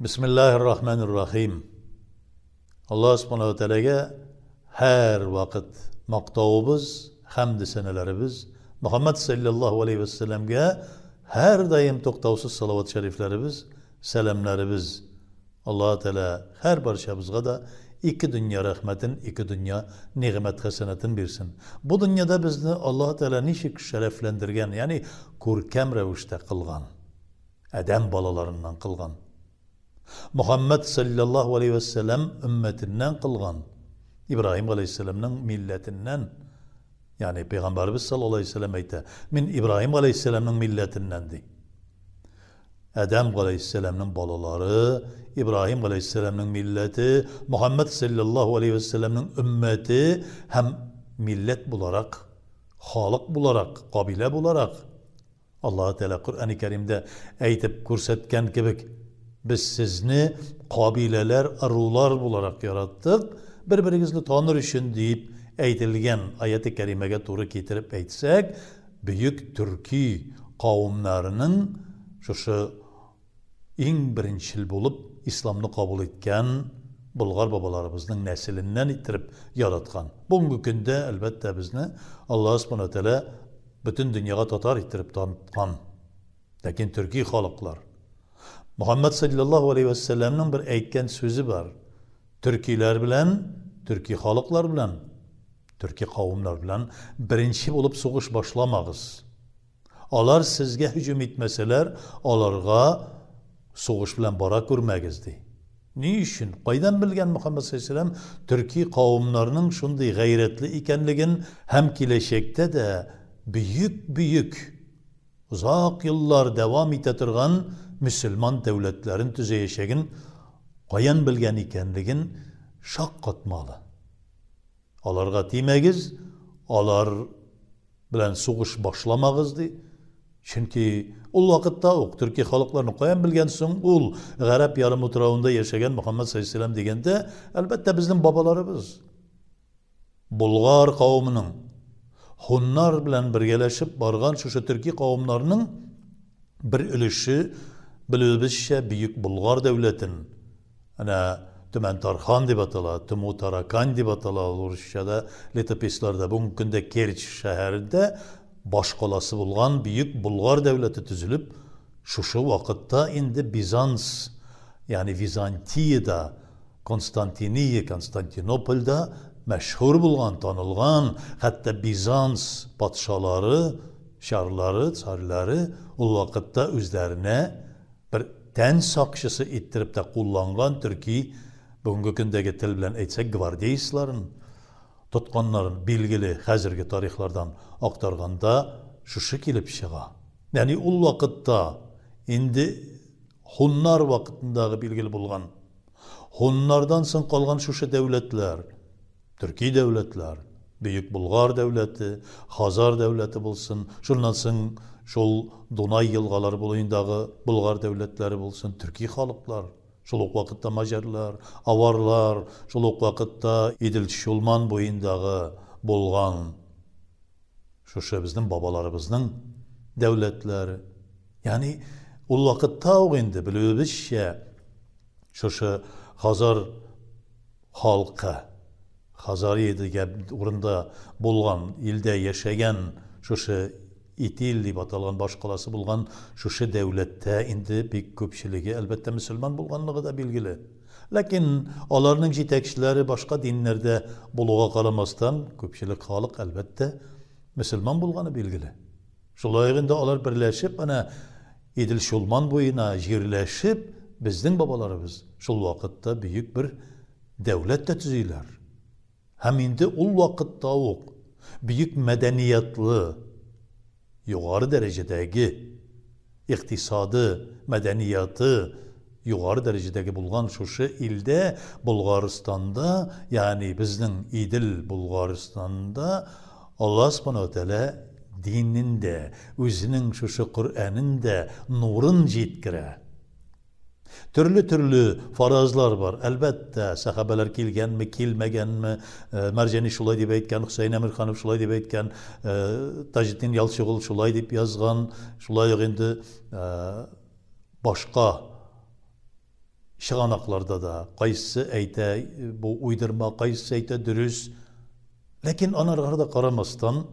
Бисмиллаһир рахманир рахим. Аллаһ Субханаһу ва Тәгаләгә һәр вакыт мактавыбыз, хәмде сәнәләребез, Мөхәммәд саллаллаһу алейһи ва сәлләмгә һәрдаим туктаусыз салават шәрифләребез, сәламнәребез. Аллаһ Тәгалә һәр барчабызга да ике дөнья рәхмәтен, ике дөнья нигъмәт-хәсәнәтен бирсен. Бу дөньяда безне Аллаһ Тәгалә ничек шәрәфләндергән, ягъни күркәм рәвештә кылган. Адәм балаларыннан кылган. Мөхәммәд салләллаһу галәйһи вә сәлләм өммәтеннән кылган. Ибраһим галәйһиссәламнең милләтеннән. Ягъни пәйгамбәребез саллаллаһу галәйһи вә сәлләм әйтә, мин Ибраһим галәйһиссәламнең милләтеннән ди. Адәм галәйһиссәламнең балалары, Ибраһим галәйһиссәламнең милләте, Мөхәммәд салләллаһу галәйһи вә сәлләмнең өммәте һәм милләт буларак, халык буларак, кабилә буларак Аллаһы Тәгалә Коръәни Кәримдә әйтеп күрсәткән кебек, Без сезне кабиләләр, ырулар буларак яраттык, бер-берегезне таныр өчен, дип әйтелгән аяте кәримәгә туры китереп әйтсәк, бөек төрки кавымнарының шушы иң беренчел булып исламны кабул иткән болгар бабаларыбызның нәселеннән иттереп яраткан. Бүгенге көндә, әлбәттә, безне Аллаһы Субхана ва Тәгалә бөтен дөньяга татар иттереп таныткан. Ләкин төрки халыклар. Мөхәммәд саллаллаһу алейһи ва сәлләмнең бер әйткән сүзе бар. Төркиләр белән, төрки халыклар белән, төрки кавымнар белән беренче булып сугыш башламагыз. Алар сезгә һөҗүм итмәсәләр, аларга сугыш белән бара күрмәгез, ди. Ни өчен? Кайдан белгән Мөхәммәд саллаллаһу алейһи төрки кавымнарның шундый гайрәтле икәнлеген һәм киләчәктә дә бөек-бөек, озак еллар дәвам итә торган мөселман дәүләтләрен төзәячәген каян белгән икәнлеген шаккатмалы. Аларга тимәгез, алар белән сугыш башламагыз, ди. Чөнки ул вакытта ук төрки халыкларны каян белгән соң ул Гарәп ярымутравында яшәгән Мөхәммәд саллаллаһу дигәндә, әлбәттә, безнең бабаларыбыз болгар кавымының һуннар белән бергәләшеп барган шушы төрки кавымнарның бер өлеше, белүебезчә, Бөек Болгар дәүләтен Әнә Төмән Тархан дип атала, Туму Таракань дип атала ул урысчада, летописьларда. Бүгенге көндә Керчь шәһәрендә баш каласы булган Бөек Болгар дәүләте төзелеп, шушы вакытта инде Бизанс, ягъни Византиядә, Константиния, Константинопольдә мәшһүр булган, танылган, хәтта Бизанс патшалары, чарлары, царьлары ул вакытта үзләренә Бер тән сакчысы иттереп тә кулланган төрки, бүгенге көндәге тел белән әйтсәк, гвардеецларын тотканнарын, билгеле, хәзерге тарихлардан актарганда шушы килеп чыга. Ягъни ул вакытта инде һуннар вакытындагы билгеле булган, һуннардан соң калган шушы дәүләтләр, Төрки дәүләтләр, Бөек Болгар дәүләте, Хазар дәүләте булсын, шуннан соң шул Дунай елгалары буендагы Болгар дәүләтләре булсын, төрки халыклар, шул ук вакытта маҗарлар, аварлар, шул ук вакытта Идел-Чулман буендагы булган шушы безнең бабаларыбызның дәүләтләре. Ягъни ул вакытта ук инде, белүебезчә, шушы Хазар халкы, Хазария дигән урында булган, илдә яшәгән шушы Итил дип аталган баш каласы булган шушы дәүләттә инде бик күпчелеге, әлбәттә, мөселман булганлыгы да билгеле. Ләкин аларның җитәкчеләре башка диннәрдә булуга карамастан, күпчелек халык, әлбәттә, мөселман булганы билгеле. Шулай ук инде алар берләшеп, әнә Идел-Чулман буена җирләшеп, безнең бабаларыбыз шул вакытта бөек бер дәүләт тә төзиләр. Һәм инде ул вакытта ук бөек мәдәниятлы, югары дәрәҗәдәге икътисады, мәдәнияты югары дәрәҗәдәге булган шушы илдә, Болгарстанда, ягъни безнең Идел Болгарстанда Аллаһ Субхана ва Тәгалә динен дә, үзенең шушы Коръәнен дә нурын җиткерә. Төрле-төрле фаразлар бар. Әлбәттә, сәхабәләр килгәнме, килмәгәнме, Мәрҗани шулай дип әйткән, Хөсәен Әмирханов шулай дип әйткән, Таҗетдин Ялчыгол шулай дип язган, шулай ук инде башка. Чыганакларда да кайсысы әйтә, бу уйдырма, кайсысы әйтә, дөрес. Ләкин анарга да карамастан,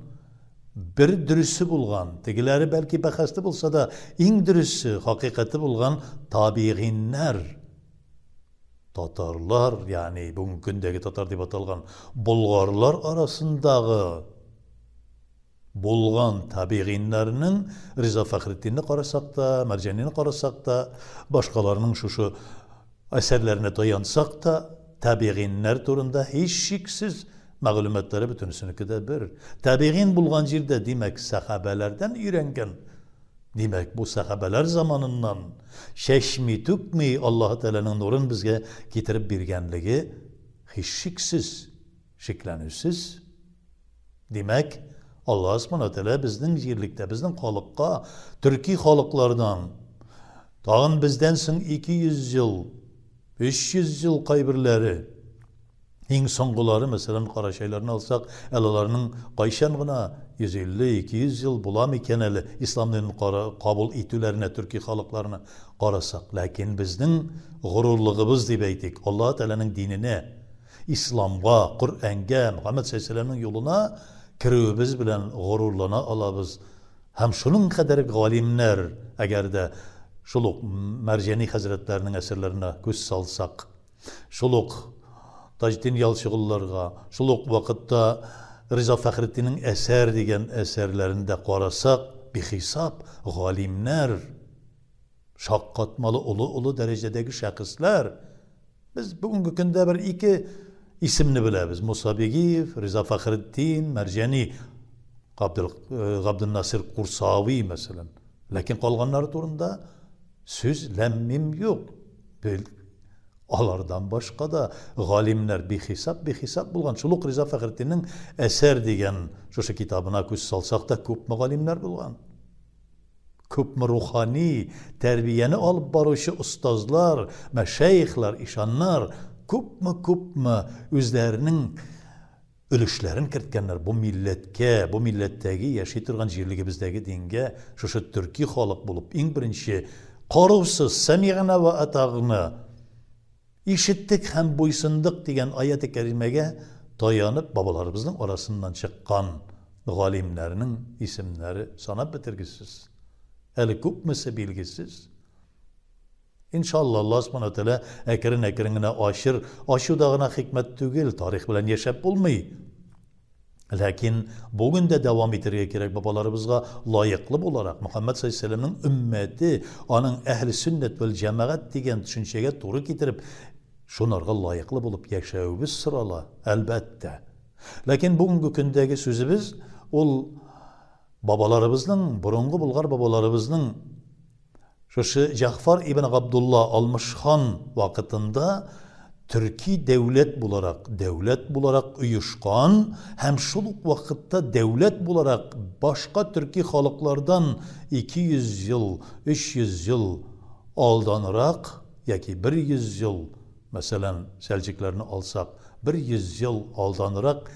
бер дөресе булган, тегеләре бәлки бәхәсле булса да, иң дөресе, хакыйкате булган табигыйннәр, татарлар, ягъни бүгенге көндәге татар дип аталган болгарлар арасындагы булган табигыйннәрнең Риза Фәхретдинне карасак та, Мәрҗанине карасак та, башкаларның шушы әсәрләренә таянсак та, табигыйннәр турында һичшиксез мәгълүматлары бөтенесенеке дә бер. Табигыйн булган җирдә, димәк, сәхабәләрдән өйрәнгән. Димәк, бу сәхабәләр заманыннан чәчми-түкми Аллаһы Тәгаләнең нурын безгә китереп биргәнлеге һичшиксез, шикләнүсез. Димәк, Аллаһ Субхана Тәгалә безнең җирлектә, безнең халыкка, төрки халыклардан, тагын бездән соң 200 ел, 300 ел кайберләре, иң соңгылары, мәсәлән, карачайларны алсак, әле аларның кайчан гына 150, 200 ел була микән әле ислам динен кабул итүләренә төрки халыкларны карасак. Ләкин безнең горурлыгыбыз дип әйтик, Аллаһ Тәгаләнең диненә, Исламга, Коръәнгә, Мөхәммәд саллаллаһу юлына керүебез белән горурлана алабыз. Һәм шуның кадәр галимнәр, әгәр дә шул ук Мәрҗани хәзрәтләренең әсәрләренә күз салсак, шул ук Таҗетдин Ялчыгулларга, шул ук вакытта Риза Фәхретдиннең Әсәр дигән әсәрләрен дә карасак, бихисап галимнәр, шаккатмалы олы-олы дәрәҗәдәге шәхесләр. Без бүгенге көндә бер ике исемне беләбез. Муса Бигиев, Риза Фәхретдин, Мәрҗани, Габдел, э, Габдулнасир Курсави, мәсәлән. Ләкин калганнары турында сүз ләм-мим юк. Алардан башка да галимнәр бихисап бихисап булган. Шул ук Риза Фәхретдиннең Әсәр дигән шушы китабына күз салсак та күпме галимнәр булган. Күпме рухани тәрбияне алып баручы остазлар, мәшәехлар, ишаннар күпме-күпме үзләренең өлешләрен керткәннәр бу милләткә, бу милләттәге яши торган җирлегебездәге дингә, шушы төрки халык булып иң беренче карусыз сәмигъна вә атагъна, ишеттек һәм буйсындык дигән аяте кәримәгә таянып бабаларыбызның арасыннан чыккан галимнәрнең исемнәре санап бетергесез. Әле күпмесе билгесез. Иншалла, Аллаһ Субхана Тәгалә әкрен-әкрен генә ачыр. Ачуда гына хикмәт түгел, тарих белән яшәп булмый. Ләкин бүген дә дәвам итәргә кирәк бабаларыбызга лаеклы буларак, Мөхәммәд саллаллаһу алейһи өммәте, аның әһле сөннәт вәл җәмәгать дигән төшенчәгә туры китереп, шунарга лаеклы булып яшәвебез сорала, әлбәттә. Ләкин бүгенге көндәге сүзебез ул бабаларыбызның, борынгы болгар бабаларыбызның Шушы Җәгъфар ибн Габдулла Алмыш хан вакытында төрки дәүләт буларак, дәүләт буларак оешкан һәм шул ук вакытта дәүләт буларак башка төрки халыклардан 200 ел, 300 ел алданрак яки 100 ел, мәсәлән, сәлҗекләрне алсак, 100 ел алданрак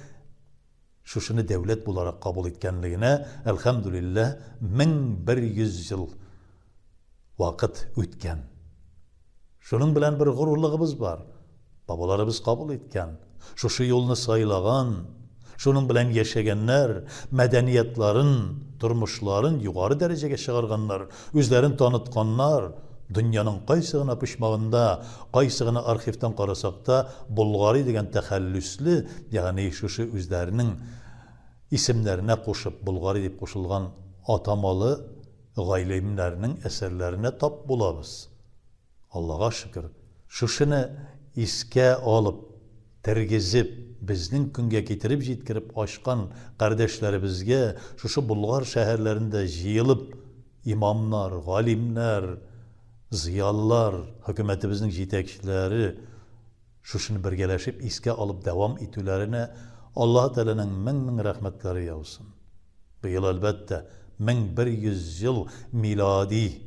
Шушыны дәүләт буларак кабул иткәнлегенә, әлхәмдүлилләһ, 1100 ел вакыт үткән. Шуның белән бер горурлыгыбыз бар. Бабаларыбыз кабул иткән, шушы юлны сайлаган, шуның белән яшәгәннәр, мәдәниятларын, тормышларын югары дәрәҗәгә чыгарганнар, үзләрен танытканнар. Дөньяның кайсы гына почмагында, кайсы гына архивтан карасак та, Болгари дигән тәхәллүсле, ягъни шушы үзләренең исемнәренә кушып Болгари дип кушылган атамалы галимнәрнең әсәрләренә тап булабыз. Аллага шөкер, шушыны искә алып, тергезеп, безнең көнгә китереп җиткереп ачкан кардәшләребезгә, шушы Болгар шәһәрләрендә җыелып, Имамнар, галимнәр, зыялылар, хөкүмәтебезнең җитәкчеләре шушыны бергәләшеп искә алып дәвам итүләренә Аллаһы Тәгаләнең мең-мең рәхмәтләре яусын. Быел, әлбәттә, 1100 ел милади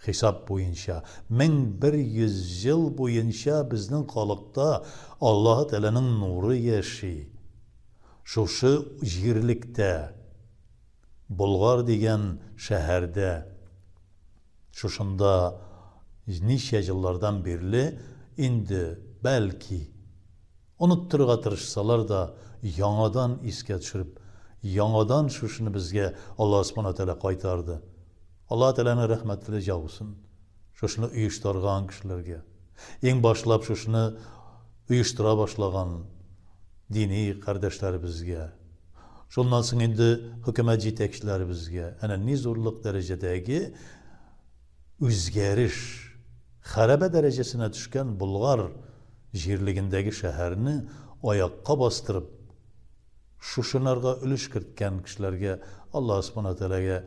хисап буенча, 1100 ел буенча безнең халыкта Аллаһы Тәгаләнең нуры яши. Шушы җирлектә Болгар дигән шәһәрдә шушында Ничә еллардан бирле инде, бәлки, оныттырырга тырышсалар да, яңадан искә төшереп, яңадан шушыны безгә Аллаһ Субхана Тәгалә кайтарды. Аллаһ Тәгаләнең рәхмәтле яусын шушыны оештырган кешеләргә. Иң башлап шушыны оештыра башлаган дини кардәшләребезгә. Шуннан соң инде хөкүмәт җитәкчеләребезгә. Әнә ни зурлык дәрәҗәдәге үзгәреш, хәрабә дәрәҗәсенә төшкән Болгар җирлегендәге шәһәрне аякка бастырып, шушынарга өлеш керткән кешеләргә Аллаһ Субхана Тәгаләгә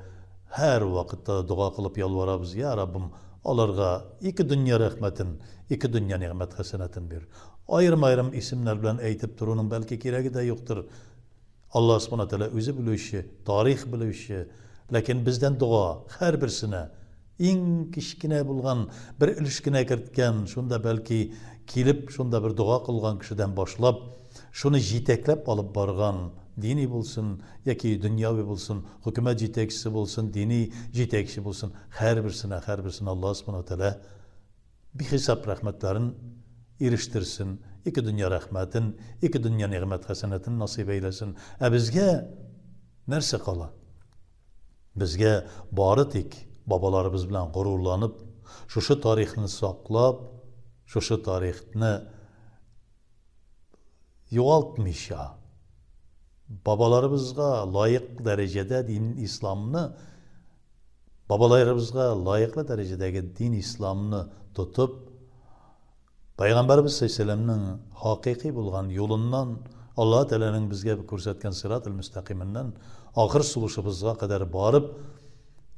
һәр вакытта дога кылып ялварабыз. Я Раббым, аларга ике дөнья рәхмәтен, ике дөнья нигъмәт хәсәнәтен бир. Аерым-аерым исемнәр белән әйтеп торуның бәлки кирәге дә юктыр. Аллаһ Субхана Тәгалә үзе белүче, тарих белүче, ләкин бездән дога һәрберсенә иң кечкенә булган бер өлеш кенә керткән, шунда бәлки килеп, шунда бер дога кылган кешедән башлап, шуны җитәкләп алып барган дини булсын яки дөньяви булсын, хөкүмәт җитәкчесе булсын, дини җитәкче булсын, һәрберсенә, һәрберсенә Аллаһ Субхана Тәгалә бихисап рәхмәтләрен ирештерсен, ике дөнья рәхмәтен, ике дөнья нигъмәт хәсәнәтен насыйп әйләсен. Ә безгә нәрсә кала? Безгә бары тик бабаларыбыз белән горурланып, шушы тарихны саклап, шушы тарихны югалтмыйча, бабаларыбызга лаек дәрәҗәдә дин исламны, бабаларыбызга лаеклы дәрәҗәдәге дин исламны тотып, Пәйгамбәребез саллаллаһу хакыйкый булган юлыннан, Аллаһ Тәгаләнең безгә күрсәткән сиратул мөстәкыйменнән ахыр сулышыбызга кадәр барып,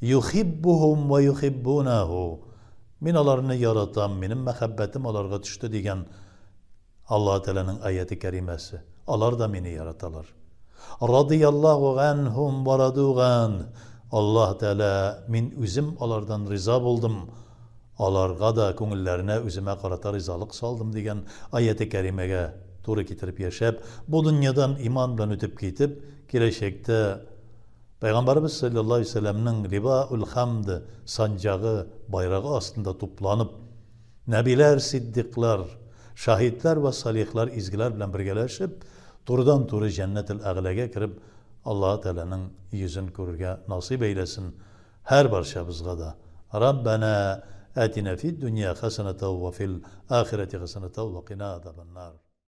юхиббухум ва юхиббунаху. Мин аларны яратам, минем мәхәббәтем аларга төште дигән Аллаһ Тәгаләнең аяты кәримәсе. Алар да мине яраталар. Радияллаһу анһум ва раду ган. Аллаһ Тәгалә, мин үзем алардан риза булдым. Аларга да күңелләренә үземә карата ризалык салдым дигән аяты кәримәгә туры китереп яшәп, бу дөньядан иман белән үтеп китеп, киләчәктә Пәйгамбәребез саллаллаһу алейһи вәсәлләмнең либаул хамд санҗагы байрагы астында тупланып, нәбиләр, сиддиклар, шаһитлар вә салихлар, изгеләр белән бергәләшеп, турыдан-туры җәннәтел әгъләгә кереп, Аллаһ Тәгаләнең йөзен күрергә насыйп әйләсен һәр барчабызга да. Раббана атина фид дөнья хәсәнәтә ва фил ахирәти хәсәнәтә ва кина азабаннар.